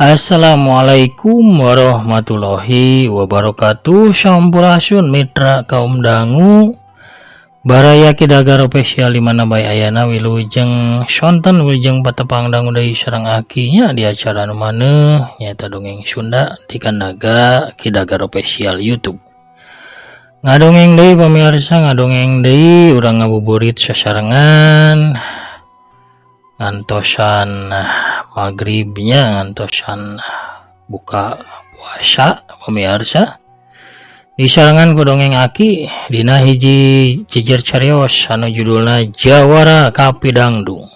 Assalamualaikum warahmatullahi wabarakatuh. Sampurasun mitra kaum dangu, baraya Kidagar Official di mana bae ayana. Wilujeng sonten, wilujeng patepang dangu deui sareng Aki nya di acara nu maneuh, nyaeta dongeng Sunda di Kandaga Kidagar Official YouTube. Ngadongeng deui pemirsa, ngadongeng deui, urang ngabuburit sasarengan ngantosan maghribnya, ngantosan buka puasa pemirsa, disarengan ku dongeng Aki dina hiji jejer carios anu judulna Jawara Kapidangdung.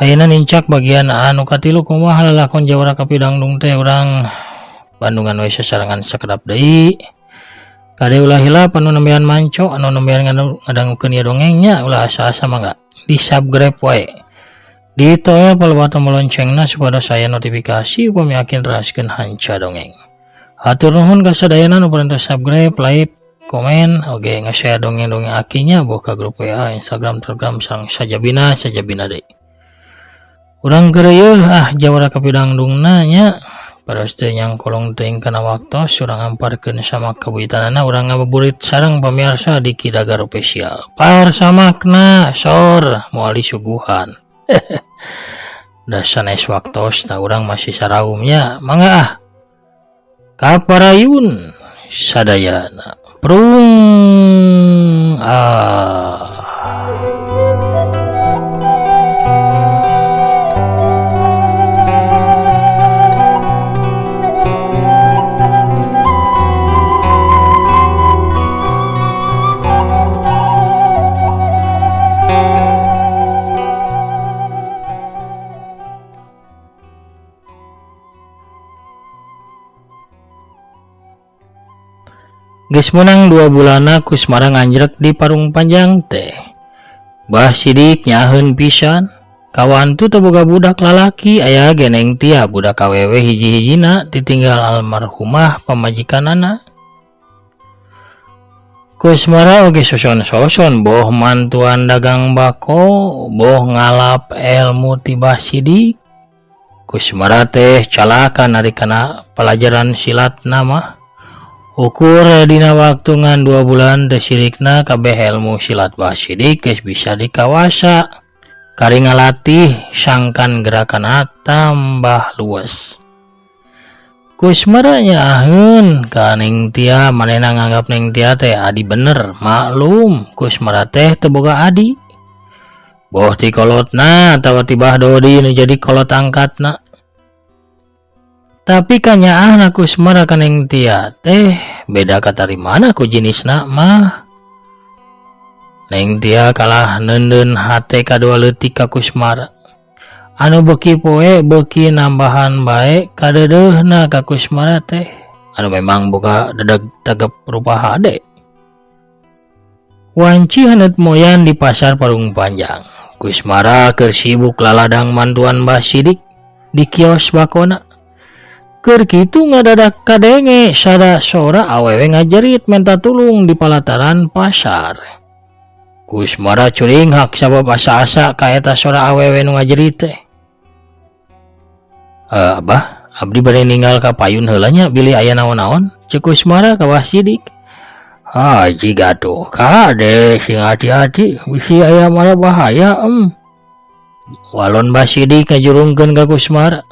Ayeuna nincak bagian anu katilu. Kumaha lalakon Jawara Kapidangdung teh, urang bandungan we sasarengan sakedap deui. Kade ulah hilap, anu nembean manco, anu nembean ngadangukeun ieu dongengnya, ulah asa-asa, mangga di subscribe wae, di toel tombol loncengna supaya saya notifikasi upami Aki neraskeun hanca dongeng. Hatur nuhun ka sadayana nu parantos subscribe, like, komen, oge nge-share dongeng-dongeng Akinya boh ka grup WA, Instagram, Telegram, sareng sajabina sajabina deui. Urang keur ah Jawara Kapidangdungna nya. Pados teu nyangkolong teuing kana waktos, urang amparkeun samak kabuyutanana, urang ngabuburit sareng pamirsa di Kidagar Official. Parsamakna sor moal disuguhan. Da sanes waktos ta, urang masih saraumnya. Mangga ah. Kaparayun sadayana. Prung ah. Geus meunang 2 bulanna Kusmara nganjrek di Parung Panjang teh. Bah Sidik nyaaheun pisan. Kawantu teu boga budak lalaki, aya ge Neng Tia budak awewe hiji-hijina ditinggal almarhumah pamajikanana. Kusmara oge soson-soson boh mantuan dagang bako, boh ngalap elmu ti Bah Sidik. Kusmara teh calaka ari kana palajaran silatna mah. Ukur dina waktu ngan 2 bulan teh sirikna kabeh elmu silat Bah Sidik geus bisa dikawasa. Kari ngalatih sangkan gerakanna tambah luwes. Kusmara nyaaheun ka Neng Tia, manehna nganggap Neng Tia teh adi bener, maklum Kusmara teh teu boga adi. Boh ti kolotna atawa ti Bah Dodi nu jadi kolot angkatna. Tapi kanyaahna Kusmara ka Neng Tia teh beda katarimana ku jinisna mah. Neng Tia kalah neundeun hate kadua leutik ka Kusmara. Anu beuki poe beuki nambahan bae kadeudeuhna ka Kusmara teh anu memang boga dedeg tegep rupa hade. Wanci haneut moyan di pasar Parung Panjang. Kusmara keur sibuk laladang mantuan Bah Sidik di kios bakona. Keur kitu ngadadak kadenge sada sora awewe ngajerit menta tulung di palataran pasar. Kusmara curinghak sabab asa-asa ka eta sora awewe nu ngajerit teh. "Eh, Abah, abdi bade ninggal ka payun heula nya, bilih aya naon-naon," ceuk Kusmara ka Bah Sidik. "Haji gatuh, kade sing hati-hati bisi aya mara bahaya em." Walon Bah Sidik ngajurungkeun ka Kusmara.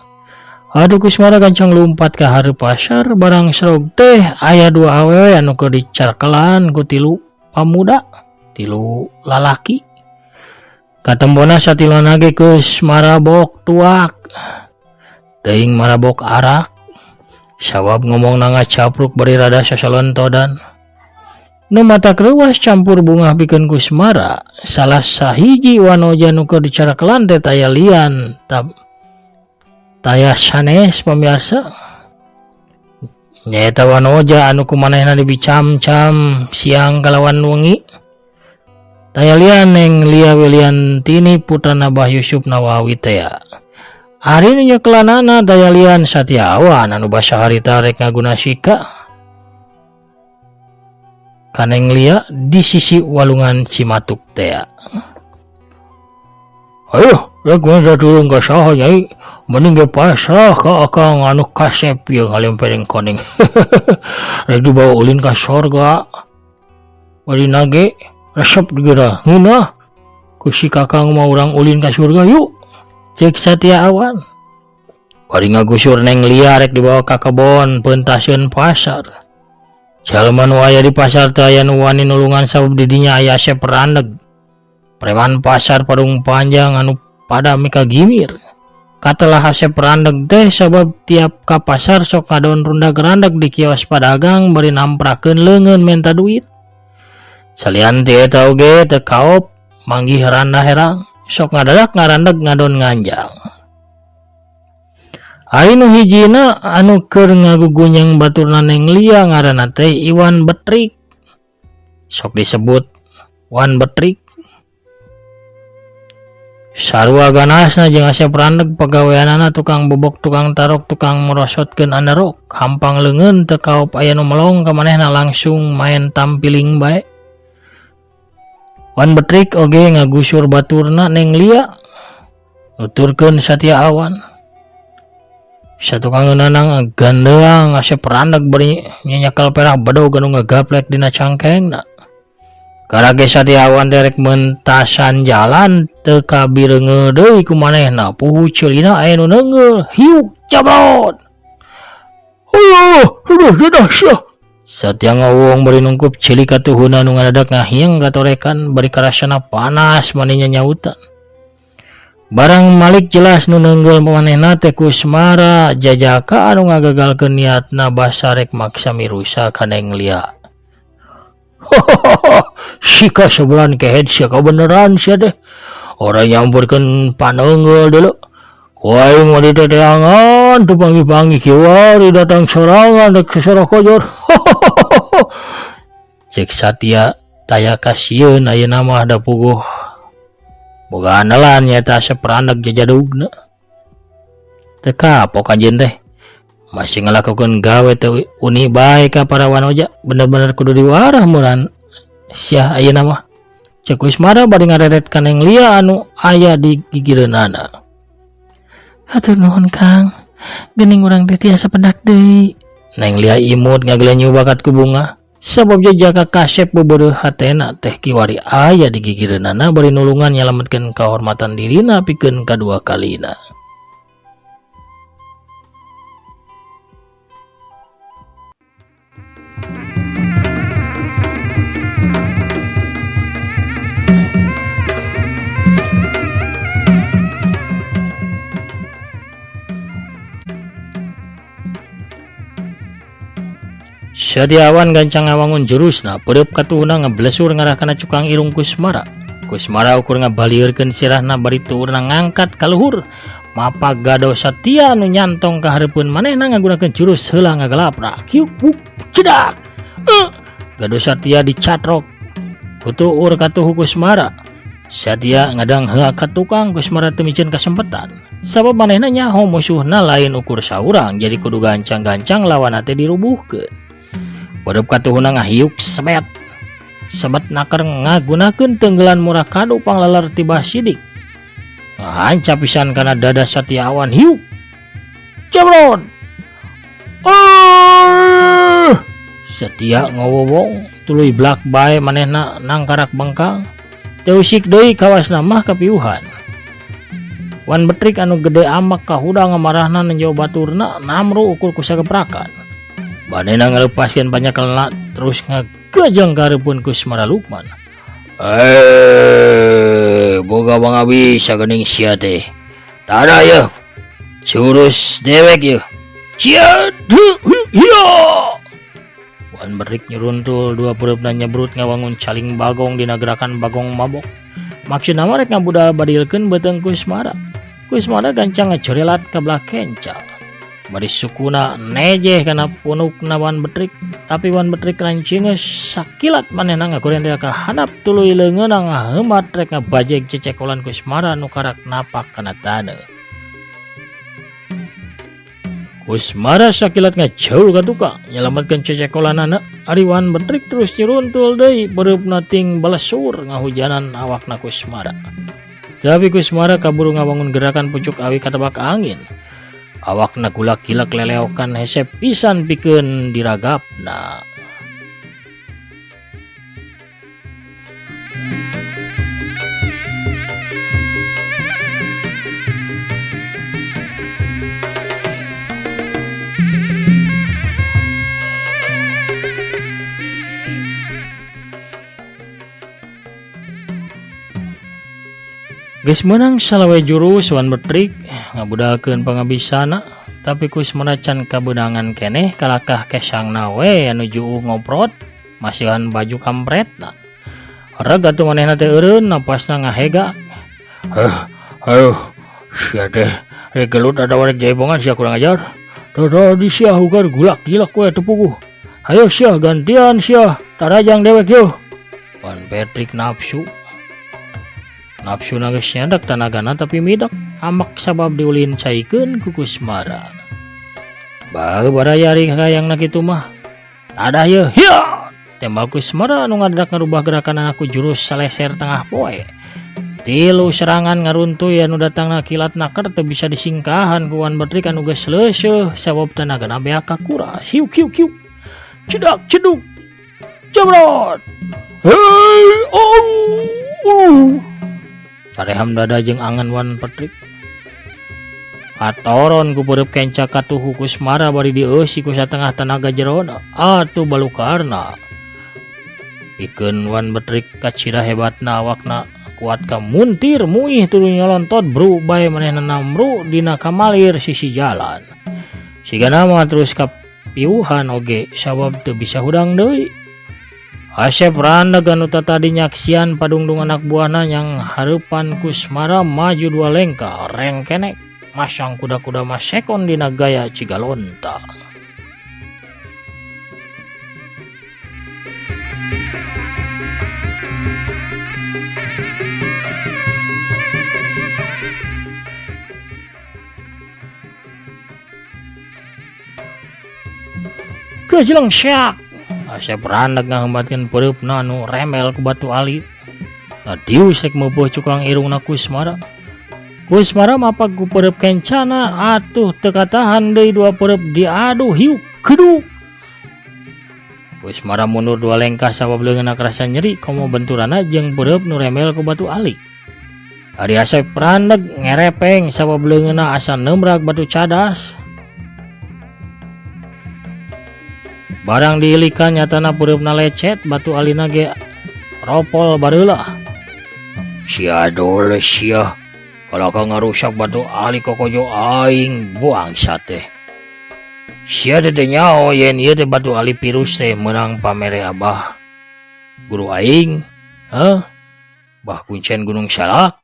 Aduh, Kusmara gancang lumpat ka hareup pasar, barang serog teh aya dua awewe anu keur dicarkelan ku tilu pamuda, tilu lalaki. Katembona satilona ge geus marabok tuak. Teuing marabok arak. Sabab ngomongna ngacapruk bari rada sasalontodan. Nu matak reuwas campur bungah pikeun Kusmara, salah sahiji wanoja nu keur dicarakelan teh taya lian taya sanes pamirsa. Nyaeta wanoja anu ku manehna dibicamcam siang kalawan wengi. Taya lian Neng Lia Wiliantini, putrana Bah Yusuf Nawawi tea. Ari nu nyekelanana taya lian Satiawan anu basa harita rek ngaguna sika ka Neng Lia di sisi walungan Cimatuk tea. "Ayo, rek minta tulung ka saha, Nyai? Mending ge pasrah ka akang anu kasep ieu ngalempeleng koneng. Rek dibawa ulin ka sorga. Bari nage resep geura ngeunah. Ku si kakang mah urang ulin ka surga yuk. Cek Satya Awan. Bari ngagusur Neng Lia rek dibawa ka kebon peuntaseun pasar. Jalma nu aya di pasar teu aya nu wani nulungan sabab di dinya aya Asep Randeg. Preman pasar Parung Panjang anu pada mikagimir. Katelah Asep Randeg teh sabab tiap ka pasar sok ngadon rundag-randeg di kios padagang bari namprakeun leungeun menta duit. Salian ti eta oge teu kaop manggih randa herang sok ngadadak ngarandeg ngadon nganjang. Ari nu hijina anu keur ngagugunyeng baturna Neng Lia ngaranna teh Iwan Betrik. Sok disebut Wan Betrik. Sarua ganasna jeung Asep Randeg pagaweanana tukang bobok, tukang tarok, tukang merosotkeun andarok. Hampang leungeun teu kaop aya nu melong ka manehna langsung maen tampiling bae. Wan Betrik oge ngagusur baturna Neng Lia. Nuturkeun Satya Awan. Satukangeunana ngagandeang Asep Randeg bari nyenyakal perah bedog anu ngagaplek dina cangkengna. Karage Satya Awan teh rek mentasan jalan teu kabireungeuh deui ku manehna puhu ceulina aya nu neungeul hiuk jablot. Heuh, aduh dadah sia. Satya ngawong bari nungkup ceuli katuhuna nu ngadadak ngahieng katorekan bari karasana panas mani nyanyautan. Barang malik jelas nu neungeul manehna teh Kusmara jajaka anu ngagagalkeun niatna basa rek maksa mirusa ka Neng Lia. Sika sebelan kehed sia kabeneran sia teh. Orang nyamperkeun paneungeul deuleu. Ku aing mah diteteangan teu panggih-panggih kiwari datang sorangan rek sosoro kojor. Cek Satya taya kasieun ayeuna mah da puguh. Boga andalan nyaeta Asep Randeg jajadugna. Teu kapok anjeun teh. Masih ngalakukeun gawe teu uni bae ka para wanoja, bener-bener kudu diwarah meureun sia ayeuna mah. Cek Kusmara bari ngareret ka Neng Lia anu aya di gigireunana. Hatur nuhun Kang, geuning urang teh tiasa pendak deui. Neng Lia imut ngagelenyu bakat ku bunga. Sabab jajaka kasep beubeureuh hatena teh kiwari aya di gigireunana bari nulungan nyalametkeun kahormatan dirina pikeun kadua kalina. Sadiawan gancang ngawangun jurusna peureub katuhuna ngablesur ngarah kana cukang irung Kusmara. Kusmara ukur ngabaliurkeun sirahna bari tuurna ngangkat ka luhur. Mapa gado Satya anu nyantong ka hareupeun manehna ngagunakeun jurus heula ngagalaprak. Kiuk buk cedak. Gado Satya dicatrok. Kutuur katuhu Kusmara. Satya ngadang heula ka tukang Kusmara teu miceun kasempetan. Sabab manehna nyaho musuhna lain ukur saurang jadi kudu gancang-gancang lawanna teh dirubuhkeun. Peureub katuhuna ngahiuk sebet. Sebet naker ngagunakeun tenggelan murah kadu panglalar tibah sidik. Ngahancap pisan kana dada Satyawan hiuk. Jebrot. Satya ngowowong tuluy blak bae manehna nangkarak bengkang. Teu usik deui kawasna mah kapiuhan. Wan Betrik anu gede amak kahudang ngamarahna nenjo baturna namru ukur ku sageprakan. Manehna ngalepaskeun panyakelna terus ngagejeng ka hareupeun Kusmara Lukman. Boga bangabisa geuning sia teh. Tada yeuh. Jurus dewek yeuh. Cia hiya. Wan Betrik nyuruntul dua peureupna nyebrut ngawangun caling bagong dina gerakan bagong mabok. Maksudna mah rek ngabudal badilkeun beuteung Kusmara. Kusmara gancang ngacorelat ka belah kenca. Bari sukuna nejeh kana punukna Wan Betrik, tapi Wan Betrik rancingeus sakilat manehna ngagoreng ka handap tuluy leungeunna ngaheumat rek ngabajeg cecekolan Kusmara nu karak napak kana taneuh. Kusmara sakilat ngajaul ka tukang nyalametkeun cecekolanana. Ari Wan Betrik terus nyuruntul deui peureupna ting balesur ngahujanan awakna Kusmara. Tapi Kusmara kaburu ngawangun gerakan pucuk awi katebak angin. Awakna gulak-gilak leleokan hese pisan pikeun diragapna. Geus meunang salawe jurus Wan Betrik ngabudalkeun pangabisana tapi Kusmara can kabeunangan keneh kalakah kesangna we anu juuh ngoprot masihan baju kampretna. Reg atuh manehna teh eureun napasna ngahega. Heuh, aduh, sia teh rek gelut atawa rek jaibongan sia kurang ajar. Tadi sia hugar gulak-gilak we teu puguh. Hayo sia gantian sia tarajang dewek yeuh. Wan Patrick nafsu. Nafsu geus nyadak tanagana tapi midak amak sabab diulin caikeun ku Kusmara. Bae baraya ari hayangna kitu mah. Tadah yeuh. Hiya! Tembak Kusmara anu ngadadak ngarubah gerakan ku jurus saleser tengah poe. Tilu serangan ngaruntuy anu datangna kilat naker teu bisa disingkahan ku Wan Betrik anu geus leuseuh sabab tanagana beak kakuras. Hiuk hiuk hiuk. Cedak ceduk. Jebrot. Hei, oh. Sareham dada jeung angan Wan Petrik. Katoron ku peureub kenca katuhu Kusmara bari dieusi ku satengah tanaga jerona. Atuh balukarna. Pikeun Wan Betrik kacida hebatna awakna kuat ka muntir muih tuluy nyolontot bru bae manehna namru dina kamalir sisi jalan. Sigana mah terus kapiuhan oge sabab teu bisa hudang deui. Asep Randeg anu tatadi nyaksian padungdung anak buahna yang hareupan Kusmara maju dua lengkah rengkenek masang kuda-kuda masekon dina gaya cigalonta. Kejeleng syak. Asep Randeg ngahembatkeun peureupna anu remel ku batu ali. Dius rek meupuh cukang irungna Kusmara. Kusmara mapag ku peureub kencana atuh teu katahan deui dua peureub diadu hiuk keduk. Kusmara mundur dua lengkah sabab leungeunna karasa nyeri komo benturanna jeung peureub nu remel ku batu ali. Ari Asep Randeg ngerepeng sabab leungeunna asa neumrag batu cadas. Barang diilikan nyatana peureupna lecet batu alina ge ropol bareula. Sia dole sia kalaka ngarusak batu ali kokojo aing buang sate. Sia teh teu nyaho yen ieu teh batu ali virus teh meunang pamere abah guru aing, heuh? Bah kuncen Gunung Salak.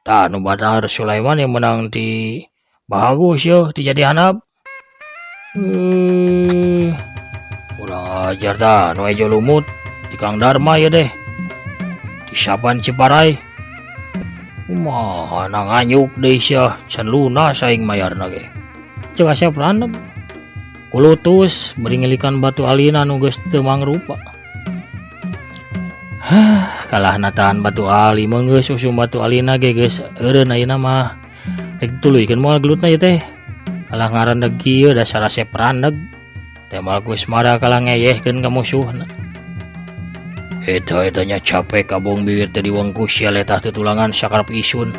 Tah nu Badar Sulaiman yang meunang ti Bahagus yeuh ti jadi handap. Kurang ajar dah nu ejo lumut ti Kang Darma ieu deh. Ti Sapan Ciparai. Kumaha na nganyuk deui sia can lunas aing mayarna ge. Ceuk Asep Randeg. Kulutus bari ngilikan batu alina nu geus teu mangrupa. Hah, kalahna tahan batu ali mah geus usum batu alina ge geus eureun ayeuna mah. Rek dituluykeun moal gelutna ieu teh. Kalah ngarandeg kieu dasar Asep Randeg. Tembal Kusmara kalah ngeyehkeun ka musuhna. Eta eta nya capek kabong bibir teh diwengku sia letah tutulangan sakarep isun.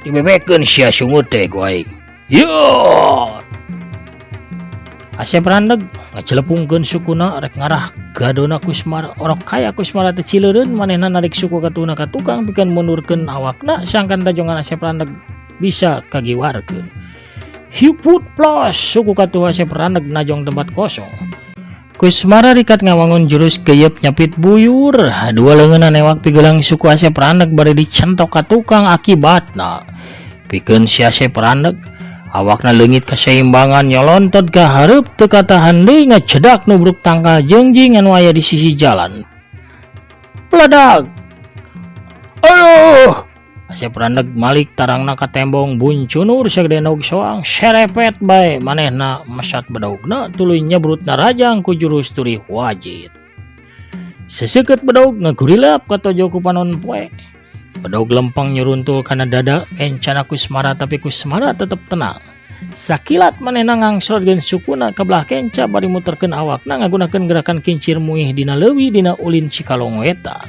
Dibebekeun sia sungut teh ku aing. Yo! Asep Randeg ngacelepungkeun sukuna rek ngarah gadona Kusmara. Orok kaya Kusmara teh cileureun manehna narik suku katuna ka tukang pikeun mundurkeun awakna sangkan tajongan Asep Randeg bisa kagiwarkeun. Hiuput plos suku katuh Asep Randeg najong tempat kosong. Kusmara rikat ngawangun jurus geyep nyapit buyur. Dua leungeunna newak pigelang suku Asep Randeg bari dicentok ka tukang akibatna. Pikeun si Asep Randeg awakna leungit kaseimbangan nyolontot ka hareup teu katahan deui ngacedak nubruk tangkal jengjing anu aya di sisi jalan. Peledak. Aduh. Asep Randeg malik tarangna ka tembong buncunur sagede endog soang serepet bae manehna mesat bedogna tuluy nyebrut narajang ku jurus turi wajit. Seseukeut bedog ngagurilap katojo ku panon poe. Bedog lempeng nyuruntul kana dada encana Kusmara tapi Kusmara tetep tenang. Sakilat manehna ngangsrodkeun sukuna ka belah kenca bari muterkeun awakna ngagunakeun gerakan kincir muih dina leuwi dina ulin Cikalong Wetan.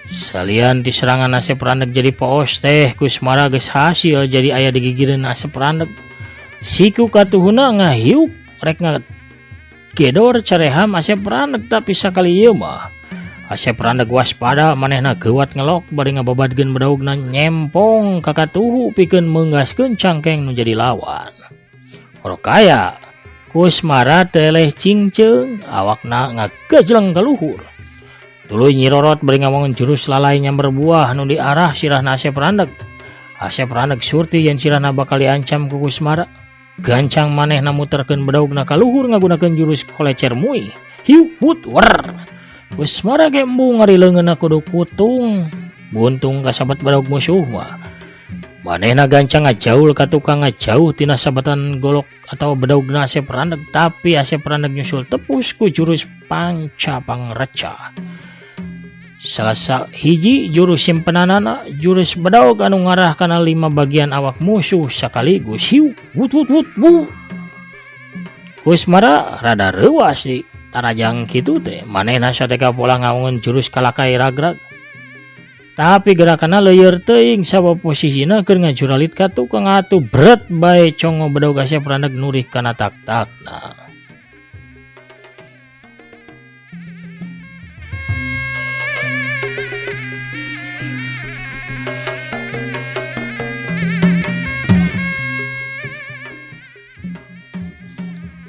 Salian ti serangan Asep Randeg jadi poos teh Kusmara geus hasil jadi aya digigireun Asep Randeg. Siku katuhuna ngahiuk rek ngagedor careham Asep Randeg tapi sakali ieu mah Asep Randeg waspada manehna geuwat ngelok bari ngababadkeun bedaugna nyempong ka katuhu pikeun meunggaskeun cangkeng nu jadi lawan. Orokaya Kusmara teleh cingceung awakna ngagejleng ka luhur. Tuluy nyirorot bari ngawangun jurus lalai nyamber buah nu diarah sirahna Asep Randeg. Asep Randeg surti yen sirahna bakal diancam ku Kusmara. Gancang manehna muterkeun bedaugna ka luhur ngagunakeun jurus kolecer mui. Hiuk but wer. Kusmara ge embung ari leungeunna kudu kutung. Buntung kasabat bedaug musuh mah. Manehna gancang ngajaul ka tukang ngajauh tina sabatan golok atau bedaugna Asep Randeg, tapi Asep Randeg nyusul tepus ku jurus panca pangreca. Salah hiji jurus simpenanana jurus bedaug anu ngarah kana 5 bagian awak musuh sekaligus. Hiu wut wut wut bu. Kusmara rada reuas di tarajang kitu teh manehna sateka pola ngawangun jurus kalakai ragrag. Tapi gerakanna leueur teuing sabab posisina keur ngajuralit ka tukang atuh bret bae congo bedaug Asep Randeg nurih kana tak-takna.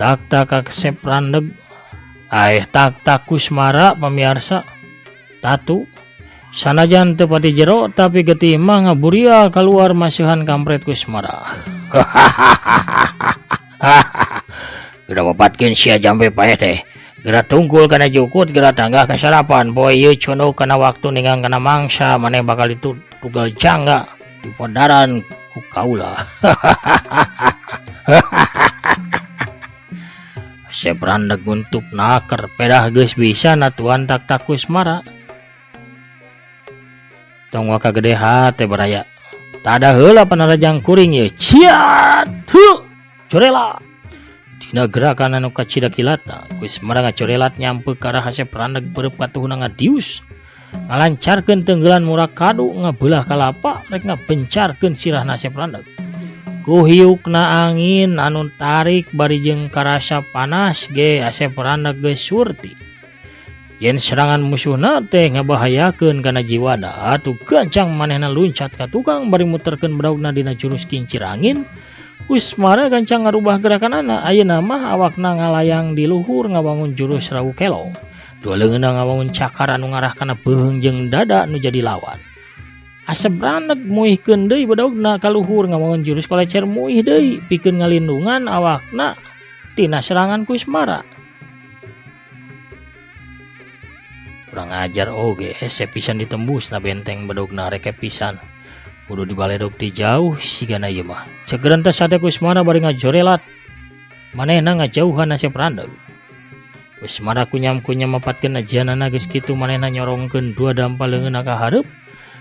Tak-tak Asep Randeg aeh tak-tak Kusmara pamiarsa tatu sanajan teu pati jero tapi getih mah ngaburia kaluar masihan kampret Kusmara. Geura bapatkeun sia jampe paeh teh. Geura tungkul kana jukut, geura tanggah ka sarapan. Poe ieu cono kana waktu ninggang kana mangsa maneh bakal ditugal jangga di podaran ku kaula. Asep Randeg untuk naker pedah geus bisa natuan tak-tak Kusmara. Tong waka gede hate baraya. Tada heula panarajang kuring ye. Ciat hu corela. Dina gerakan anu kacida kilatna, Kusmara ngacorelat nyampe ka arah Asep Randeg beureub katuhuna ngadius. Ngalancarkeun tenggelan murak kadu ngabelah kalapa rek ngabencarkeun sirahna Asep Randeg. Ku hiukna angin anu tarik bari jeung karasa panas ge Asep Randeg geus surti. Yen serangan musuhna teh ngabahayakeun kana jiwana, atuh gancang manehna luncat ka tukang bari muterkeun bedaugna dina jurus kincir angin. Kusmara gancang ngarubah gerakanana, ayeuna mah awakna ngalayang di luhur ngawangun jurus rawu kelong. Dua leungeunna ngawangun cakar anu ngarah kana beuheung jeung dada nu jadi lawan. Asep Randeg muihkeun deui bedaugna ka luhur ngawangun jurus kolecer muih deui pikeun ngalindungan awakna tina serangan Kusmara. Kurang ajar oge hese pisan ditembus na benteng bedogna reke pisan. Kudu dibaledog ti jauh sigana ieu mah. Cegeran teh sate Kusmara bari ngajorelat. Manehna ngajauhan Asep Randeg. Kusmara kunyam-kunyam mapatkeun ajianana geus kitu manehna nyorongkeun dua dampa leungeunna ka hareup.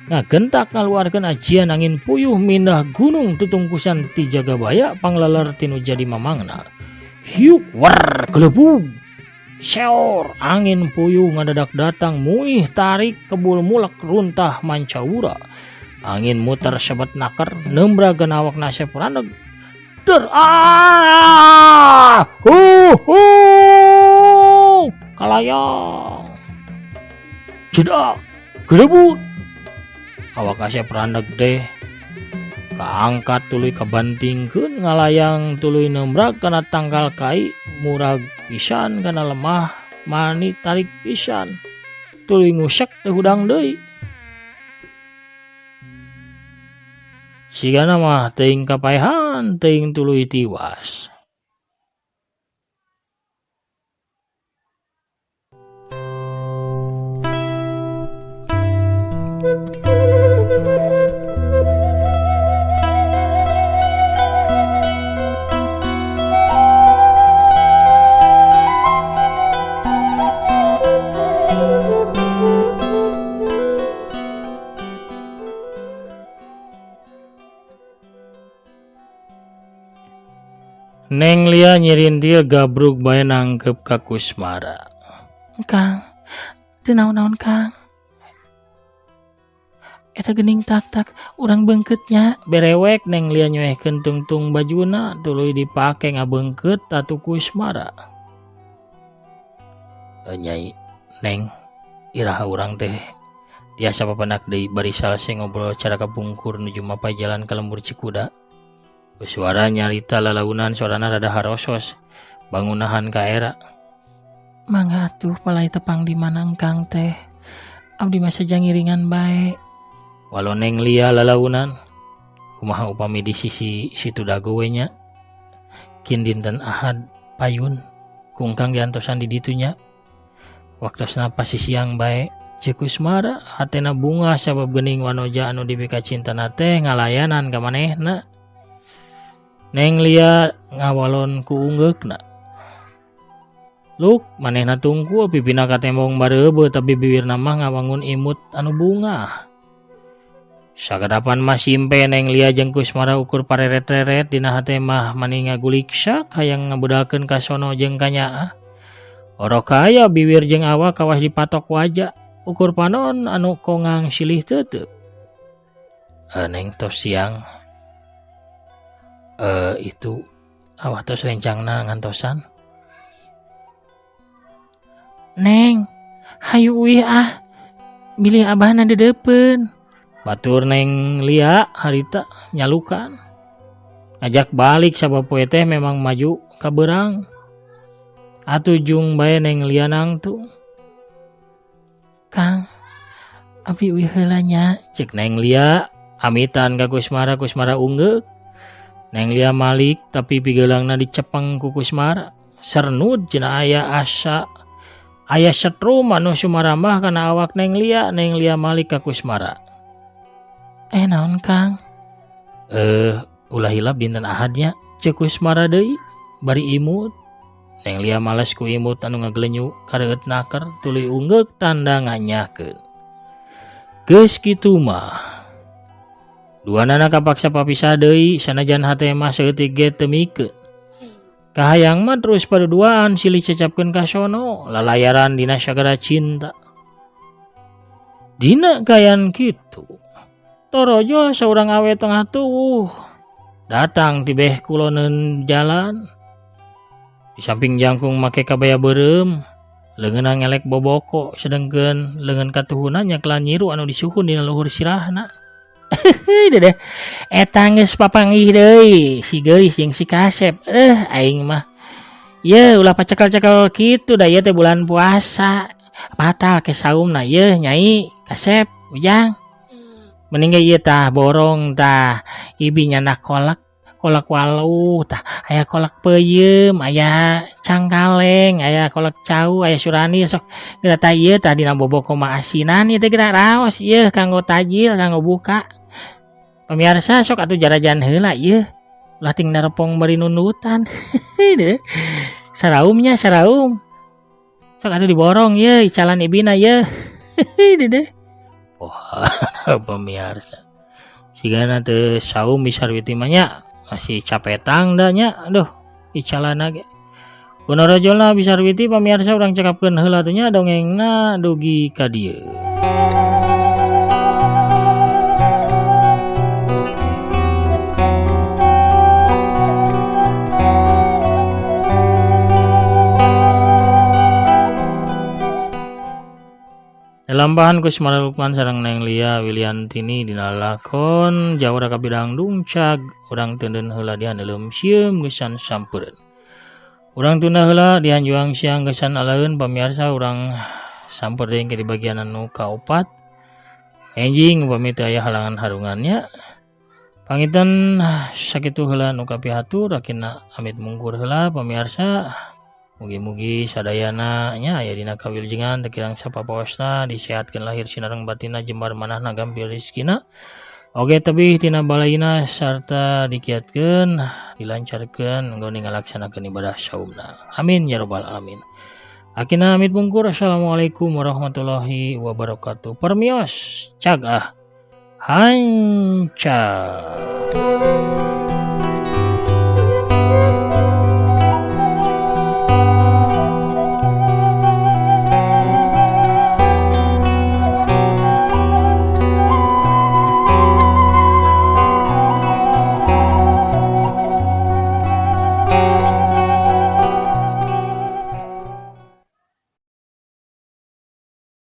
Ngagentak ngaluarkeun ajian angin puyuh mindah gunung tutungkusan ti Jagabaya panglalar tinu jadi mamangna. Hiuk war gelebug. Seor angin puyuh ngadadak datang muih tarik kebul mulek runtah mancawura. Angin muter sebat naker nembrageun awakna Asep Randeg. Der ah hu hu kalayang. Jedak gelebut. Awak Asep Randeg teh kaangkat tuluy kabantingkeun ngalayang tuluy nembrag kana tangkal kai murag pisan kana lemah mani tarik pisan tuluy ngusek teu hudang deui. Sigana mah teuing kapaehan teuing tuluy tiwas. Neng Lia nyirintil gabrug bae nangkep ka Kusmara. Kang, teu naon-naon Kang. Eta geuning tak-tak urang beungkeut nya. Berewek Neng Lia nyoehkeun tungtung bajuna tuluy dipake ngabeungkeut atuh Kusmara. Nyai, Neng, iraha urang teh tiasa papendak deui bari salse ngobrol cara kapungkur nuju mapay jalan ka lembur Cikuda. Suara nyarita lalaunan sorana rada harosos bangunahan ka era. Mangga atuh palai tepang di mana engkang teh. Abdi mah saja ngiringan bae. Walau Neng Lia lalaunan kumaha upami di sisi situ dago we nya. Kin dinten Ahad payun kungkang diantosan di ditu nya. Waktosna pasti siang bae. Ceuk Kusmara hatena bungah sabab geuning wanoja anu dipika cintana teh ngalayanan ka manehna. Neng Lia ngawalon ku unggeukna. Luk manehna tungku pipina katembong bareubeut tapi bibirna mah ngawangun imut anu bungah. Sagadapan mah simpe Neng Lia jeung Kusmara ukur pareret-reret dina hate mah mani ngaguliksak hayang ngabudalkeun ka sono jeung ka nyaah. Orok aya bibir jeung awak kawas dipatok waja ukur panon anu kongang silih teuteuk. Neng tos siang. Itu awak tos rencangna ngantosan. Neng, hayu uih ah. Bilih abahna dedeupeun. Batur Neng Lia harita nyalukan. Ngajak balik sabab poe teh memang maju ka beurang. Atuh jung bae Neng Lia nangtung. Kang, abdi uih heula nya, ceuk Neng Lia amitan ka Kusmara, Kusmara unggeuk. Neng Lia malik tapi pigeulangna dicepeng ku Kusmara. Sernud cenah aya asa aya setrum anu sumarambah kana awak Neng Lia. Neng Lia malik ka Kusmara. Naon Kang? Ulah hilap dinten Ahad nya, ceuk Kusmara deui bari imut. Neng Lia males ku imut anu ngagelenyu kareueut naker tuluy unggeuk tanda nganyakeun. Geus kitu mah. Duanana kapaksa papisah deui sanajan hate mah saeutik ge teu mikeun. Kahayang mah terus paduduaan silih cecapkeun ka sono lalayaran dina sagara cinta. Dina kayan kitu. Torojo saurang awe tengah tuwuh datang tibeh kuloneun jalan. Di samping jangkung make kabaya beureum, leungeunna ngelek boboko sedengkeun leungeun katuhuna nyakelan nyiru anu disuhun dina luhur sirahna. Dedeh, eta geus papanggih deui si geulis jeung si kasep. Aing mah. Ye ulah pacekel-cekel kitu da ieu teh bulan puasa. Batal ke saumna ye nyai kasep ujang. Mending ge ieu tah borong tah ibi nyandak kolak, kolak waluh tah aya kolak peuyeum, aya cangkaleng, aya kolak cau, aya surani sok geura tah ieu tah dina boboko mah asinan ieu teh geura raos ieu kanggo tajil kanggo buka. Pemirsa sok atuh jarajan heula ieu. Ulah ting narepong bari nundutan. Deh. Saraumnya saraum. Sok atuh diborong ieu icalan ibina ieu. Deh. Wah, pemirsa. Sigana teu saum bisarwiti mah nya masih capetang da nya. Aduh, icalana ge. Kunorojolna bisarwiti pemirsa urang cekapkeun heula teh nya dongengna dugi ka dieu. Lambahan Kusmara Lukman sareng Neng Lia Wiliantini dina lakon Jawara Kabidang Dungcag urang teuneun heula dihaneuleum sieum geusan sampeureun. Urang tunda heula dihanjuang siang geusan alaeun pamirsa urang sampeur deui ke di bagian anu kaopat. Enjing upami teu aya halangan harungannya. Panginten sakitu heula nu kapihatur akina amit mungkur heula pamirsa. Mugi-mugi sadayana nya aya dina kawilujengan teu kirang sapapaosna disehatkeun lahir sinareng batinna jembar manahna gampil rezekina oge tebih tina balaina sarta dikiatkeun dilancarkeun nggone ngalaksanakeun ibadah saumna. Amin ya rabbal alamin. Akina amit mungkur. Assalamualaikum warahmatullahi wabarakatuh. Permios cag ah hanca.